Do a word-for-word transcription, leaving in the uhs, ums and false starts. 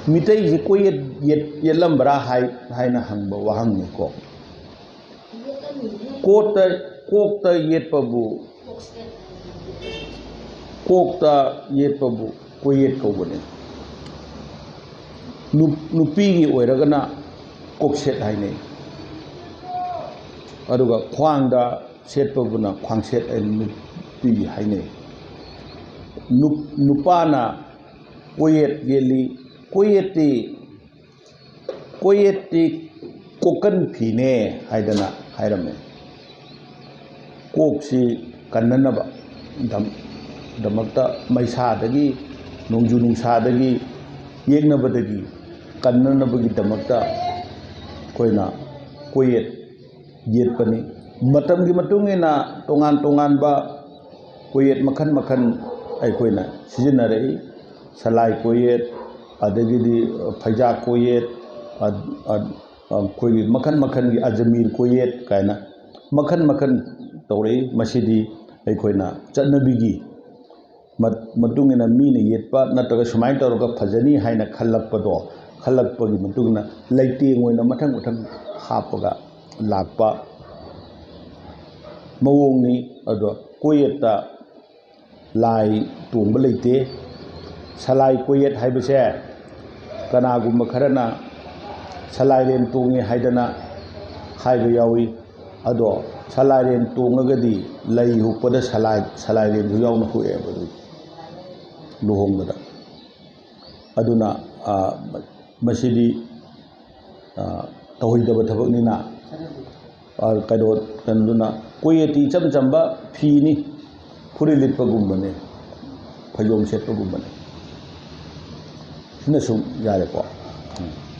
ꯃꯤꯇꯩꯁꯤ ꯀꯣꯏꯌꯦꯠ ꯌꯦꯠ-, ꯌꯦꯠꯂꯝꯕ꯭ꯔꯥ ꯍꯥꯏ-, ꯍꯥꯏꯅ ꯍꯪꯕ ꯋꯥꯍꯪꯅꯤꯀꯣ꯫ ꯀꯣꯛꯇ, ꯀꯣꯛꯇ ꯌꯦꯠꯄꯕꯨ, ꯀꯣꯛꯇ ꯌꯦꯠꯄꯕꯨ ꯀꯣꯏꯌꯦꯠ ꯀꯧꯕꯅꯤ꯫ ꯅꯨ-, ꯅꯨꯄꯤꯒꯤ ꯑꯣꯏꯔꯒꯅ ꯀꯣꯛꯁꯦꯠ ꯍꯥꯏꯅꯩ꯫ ꯑꯗꯨꯒ ꯈ꯭ꯋꯥꯡꯗ ꯁꯦꯠꯄꯕꯨꯅ ꯈ꯭ꯋꯥꯡꯁꯦꯠ ꯍꯥꯏꯅ ꯅꯨꯄꯤꯒꯤ ꯍꯥꯏꯅꯩ꯫ ꯅꯨ-, ꯅꯨꯄꯥꯅ ꯀꯣꯏꯌꯦꯠ ꯌꯦꯠꯂꯤ꯫ ꯀꯣꯏꯌꯦꯠꯇꯤ, ꯀꯣꯏꯌꯦꯠꯇꯤ ꯀꯣꯛꯀꯟ ꯐꯤꯅꯦ ꯍꯥꯏꯗꯅ ꯍꯥꯏꯔꯝꯃꯦ꯫ ꯀꯣꯛꯁꯤ ꯀꯟꯅꯅꯕ ꯗꯝ-, ꯗꯃꯛꯇ, ꯃꯩꯁꯥꯗꯒꯤ, ꯅꯣꯡꯖꯨ ꯅꯨꯡꯁꯥꯗꯒꯤ, ꯌꯦꯛꯅꯕꯗꯒꯤ ꯀꯟꯅꯅꯕꯒꯤꯗꯃꯛꯇ ꯑꯩꯈꯣꯏꯅ ꯀꯣꯏꯌꯦꯠ ꯌꯦꯠꯄꯅꯤ꯫ ꯃꯇꯝꯒꯤ ꯃꯇꯨꯡ ꯏꯟꯅ ꯇꯣꯉꯥꯟ ꯇꯣꯉꯥꯟꯕ ꯀꯣꯏꯌꯦꯠ ꯃꯈꯜ ꯃꯈꯜ ꯑꯩꯈꯣꯏꯅ ꯁꯤꯖꯤꯟꯅꯔꯛꯏ꯫ ꯁꯂꯥꯏ ꯀꯣꯏꯌꯦꯠ, ꯑꯗꯒꯤꯗꯤ ꯐꯩꯖꯥꯛ ꯀꯣꯏꯌꯦꯠ, ꯑ-, ꯑ-, ꯑꯩꯈꯣꯏꯒꯤ ꯃꯈꯜ ꯃꯈꯜꯒꯤ ꯑꯖꯃꯤꯔ ꯀꯣꯏꯌꯦꯠ ꯀꯥꯏꯅ ꯃꯈꯜ ꯃꯈꯜ ꯇꯧꯔꯛꯏ꯫ ꯃꯁꯤꯗꯤ ꯑꯩꯈꯣꯏꯅ ꯆꯠꯅꯕꯤꯒꯤ ꯃ-, ꯃꯇꯨꯡ ꯏꯟꯅ ꯃꯤꯅ ꯌꯦꯠꯄ ꯅꯠꯇ꯭ꯔꯒ ꯁꯨꯃꯥꯏꯅ ꯇꯧꯔꯒ ꯐꯖꯅꯤ ꯍꯥꯏꯅ ꯈꯜꯂꯛꯄꯗꯣ, ꯈꯜꯂꯛꯄꯒꯤ ꯃꯇꯨꯡ ꯏꯟꯅ ꯂꯩꯇꯦꯡ ꯑꯣꯏꯅ ꯃꯊꯪ ꯃꯊꯪ ꯍꯥꯞꯄꯒ ꯂꯥꯛꯄ ꯃꯑꯣꯡꯅꯤ꯫ ꯑꯗꯣ ꯀꯣꯏꯌꯦꯠꯇ ꯂꯥꯏ ꯇꯣꯡꯕ ꯂꯩꯇꯦ꯫ ꯁꯂꯥꯏ ꯀꯣꯏꯌꯦꯠ ꯍꯥꯏꯕꯁꯦ ꯀꯅꯥꯒꯨꯝꯕ ꯈꯔꯅ ꯁꯂꯥꯏꯔꯦꯟ ꯇꯣꯡꯉꯤ ꯍꯥꯏꯗꯅ ꯍꯥꯏꯕ ꯌꯥꯎꯏ꯫ ꯑꯗꯣ ꯁꯂꯥꯏꯔꯦꯟ ꯇꯣꯡꯉꯒꯗꯤ ꯂꯩ ꯍꯨꯛꯄꯗ ꯁꯂꯥꯏ, ꯁꯂꯥꯏꯔꯦꯟꯁꯨ ꯌꯥꯎꯅ ꯍꯨꯛꯑꯦꯕ ꯑꯗꯨ ꯂꯨꯍꯣꯡꯕꯗ꯫ ꯑꯗꯨꯅ, ꯑ, ꯃꯁꯤꯗꯤ, ꯑ, ꯇꯧꯍꯩꯗꯕ ꯊꯕꯛꯅꯤꯅ, ꯑ, ꯀꯩꯅꯣ, ꯀꯩꯅꯣꯗꯨꯅ ꯀꯣꯏꯌꯦꯠꯇꯤ ꯏꯆꯝ ꯆꯝꯕ ꯐꯤꯅꯤ, ꯐꯨꯔꯤꯠ ꯂꯤꯠꯄꯒꯨꯝꯕꯅꯦ, ꯐꯩꯖꯣꯝ ꯁꯦꯠꯄꯒꯨꯝꯕꯅꯦ꯫ ꯁꯤꯅ ꯁꯨꯝ ꯌꯥꯔꯦꯀꯣ꯫ ꯎꯝ꯫